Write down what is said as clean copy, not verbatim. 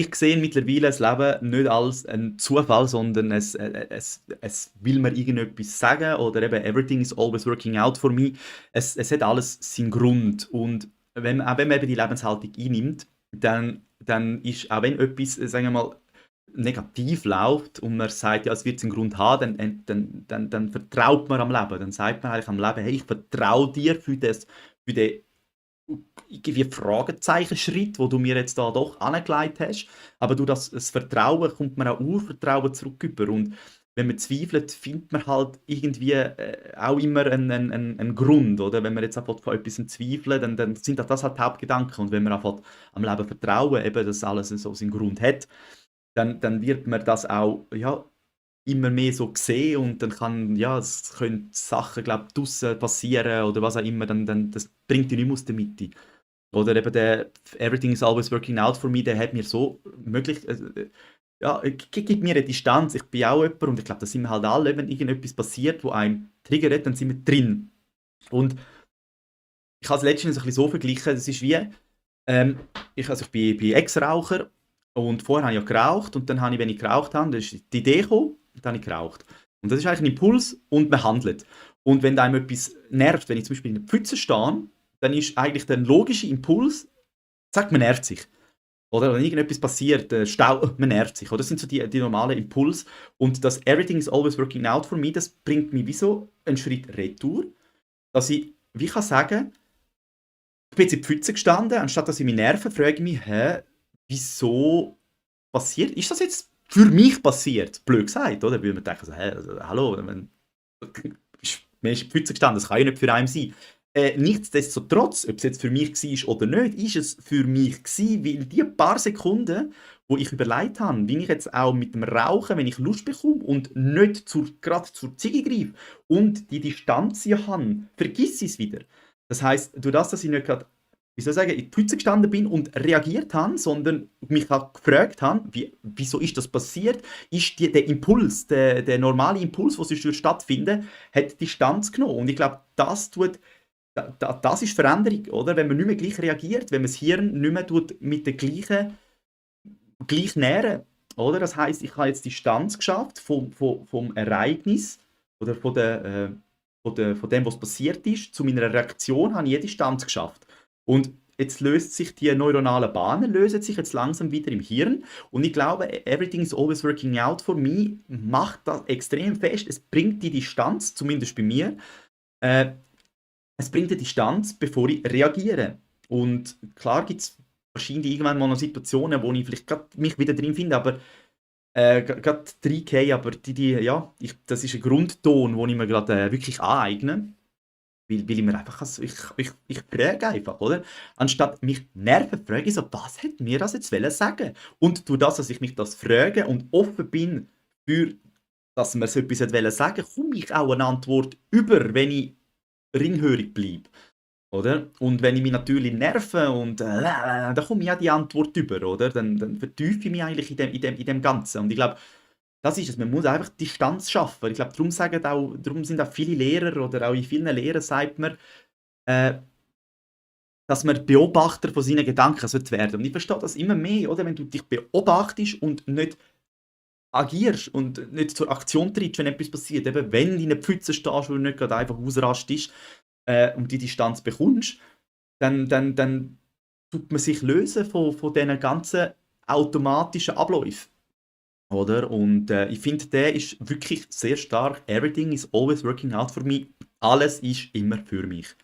Ich sehe mittlerweile das Leben nicht als ein Zufall, sondern es will mir irgendetwas sagen oder eben everything is always working out for me. Es hat alles seinen Grund und auch wenn man eben die Lebenshaltung einnimmt, dann ist, auch wenn etwas, sagen wir mal, negativ läuft und man sagt, ja, es wird einen Grund haben, dann vertraut man am Leben. Dann sagt man eigentlich am Leben, hey, ich vertraue dir für den irgendwie Fragezeichen-Schritt, wo du mir jetzt da doch angelegt hast. Aber durch das Vertrauen kommt man auch Urvertrauen zurück über. Und wenn man zweifelt, findet man halt irgendwie auch immer einen Grund, oder? Wenn man jetzt einfach von etwas zweifelt, dann sind das halt die Hauptgedanken. Und wenn man einfach am Leben vertrauen, eben, dass alles so seinen Grund hat, dann wird man das auch, ja, immer mehr so sehen und dann kann, ja, es können Sachen, glaube ich, draussen passieren oder was auch immer, das bringt dich nicht mehr aus der Mitte. Oder eben der Everything is always working out for me, der hat mir so möglich, ja, gibt mir eine Distanz. Ich bin auch jemand und ich glaube, das sind wir halt alle, wenn irgendetwas passiert, wo einem triggert, dann sind wir drin. Und ich habe es letztens ein bisschen so verglichen, das ist wie, ich bin Ex-Raucher und vorher habe ich ja geraucht und dann habe ich, wenn ich geraucht habe, dann ist die Idee gekommen und dann habe ich geraucht. Und das ist eigentlich ein Impuls und man handelt. Und wenn einem etwas nervt, wenn ich zum Beispiel in der Pfütze stehe, dann ist eigentlich der logische Impuls, sagt, man nervt sich. Oder wenn irgendetwas passiert, Stau, man nervt sich. Oder? Das sind so die normalen Impulse. Und das Everything is always working out for me, das bringt mich wie so einen Schritt retour, dass ich wie kann sagen, ich bin jetzt in die Pfütze gestanden, anstatt dass ich mich nerve, frage ich mich, wieso passiert? Ist das jetzt für mich passiert? Blöd gesagt, oder? Weil man denkt so, also, hallo, man ist in die Pfütze gestanden, das kann ja nicht für einen sein. Nichtsdestotrotz, ob es jetzt für mich war oder nicht, ist es für mich gewesen, weil die paar Sekunden, wo ich überlegt habe, wie ich jetzt auch mit dem Rauchen, wenn ich Lust bekomme und nicht gerade zur Ziege greife und die Distanz hier habe, vergiss ich es wieder. Das heisst, durch das, dass ich nicht gerade, wie soll ich sagen, in die Pfütze gestanden bin und reagiert habe, sondern mich auch gefragt habe, wieso ist das passiert, ist der Impuls, der normale Impuls, der sonst stattfinden hat Distanz genommen. Und ich glaube, das ist Veränderung, oder? Wenn man nicht mehr gleich reagiert, wenn man das Hirn nicht mehr mit der gleich nähren, oder? Das heisst, ich habe jetzt Distanz geschafft vom Ereignis oder von dem, was passiert ist, zu meiner Reaktion habe ich die Distanz geschafft. Und jetzt löst sich die neuronalen Bahnen lösen sich jetzt langsam wieder im Hirn und ich glaube, everything is always working out for me macht das extrem fest. Es bringt die Distanz, zumindest bei mir, äh, es bringt die Distanz, bevor ich reagiere. Und klar gibt es wahrscheinlich irgendwann mal noch Situationen, wo ich vielleicht grad mich wieder drin finde, aber gerade 3K, aber ja, das ist ein Grundton, den ich mir gerade wirklich aneigne. Weil ich mir einfach, ich frage einfach, oder? Anstatt mich nerven, frage ich so, was hat mir das jetzt wollen sagen? Und durch das, dass ich mich das frage und offen bin, für, dass mir so etwas hat wollen sagen, komme ich auch eine Antwort über, wenn ich ringhörig bleibe. Oder? Und wenn ich mich natürlich nerve und dann komme ich ja die Antwort über, oder? Dann vertiefe ich mich eigentlich in dem Ganzen. Und ich glaube, das ist es. Man muss einfach Distanz schaffen. Ich glaube, darum sind auch viele Lehrer oder auch in vielen Lehren sagt man, äh, dass man Beobachter von seinen Gedanken sollte werden. Und ich verstehe das immer mehr, oder? Wenn du dich beobachtest und nicht agierst und nicht zur Aktion trittst, wenn etwas passiert. Eben, wenn du in einer Pfütze stehst, wo du nicht gerade einfach ausrastest und die Distanz bekommst, dann tut man sich lösen von diesen ganzen automatischen Abläufen. Oder? Und ich finde, der ist wirklich sehr stark. Everything is always working out for me. Alles ist immer für mich.